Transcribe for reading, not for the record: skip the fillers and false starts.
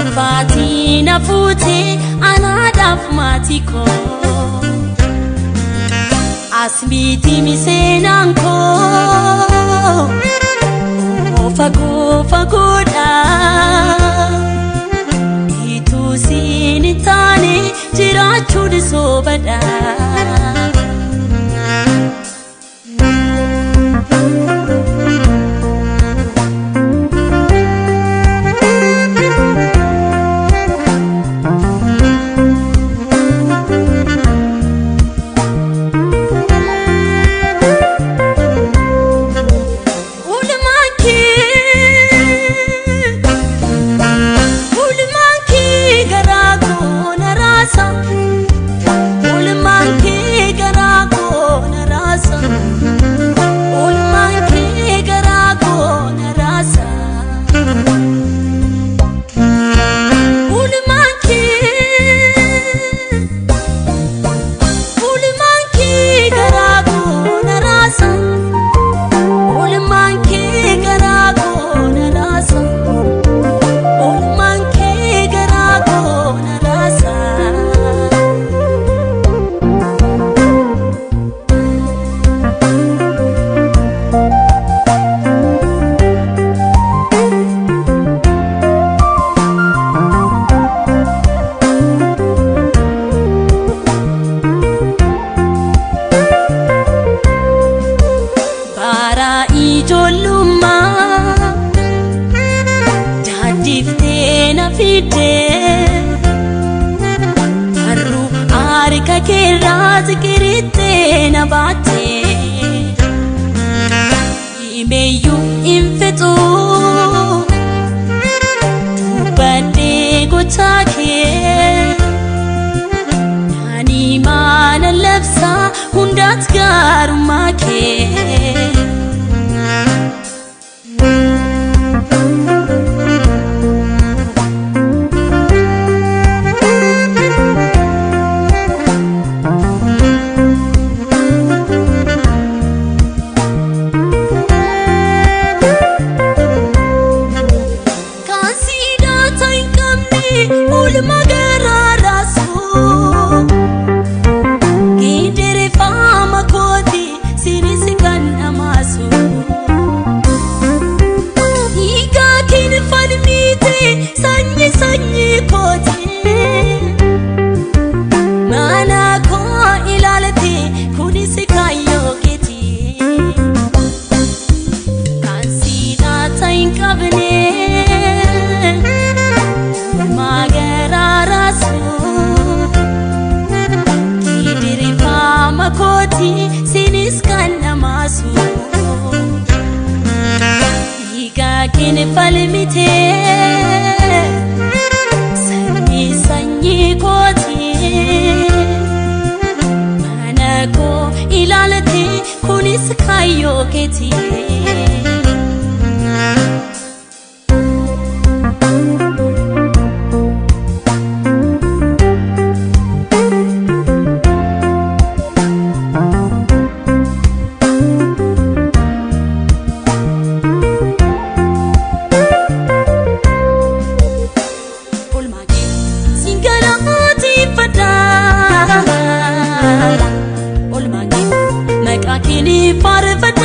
Abbaatii na fuutee anaadhaaf maatii koo. Asmiitii miseenaan koo fagoo fagoodha. Ituu siin hin taane jiraachuun soobadha. Oolmaan kee garaa koo na raasa. Oolmaan kee garaa koo na raasa. Oolmaan kee garaa koo na raasa. Oolmaan kee Oolmaan kee garaa koo na raasa. Oolmaan kee garaa koo na raasa. Oolmaan kee garaa koo na raasa. Bara ijoollummaa daaddiftee na fiddee barruu harka keerraa ziqirittee na baattee himeeyyuu hin fixu dubbadhee gochaa kee ani maana labsaa hundaat gaarummaa kee. Kan siidaa hin qabne oolmaa garaa raasu. Gidirri faama kooti sinis kan dhamaasu. Hiikaa keen falmiite sanyii sanyii kooti. Mana koo ilaalte kunis kaayyoo keeti. Kan siidaa hin qabne oolmaa garaa raasu. Gidirri faama kooti sinis kan dhamaasu. Hiikaa keen falmite sanyii sanyii kooti. Mana koo ilaalte kunis kaayyoo keeti. Oolmaa kee siin galateeffadha. Oolmaa kee maqaa kee ni faarfadha.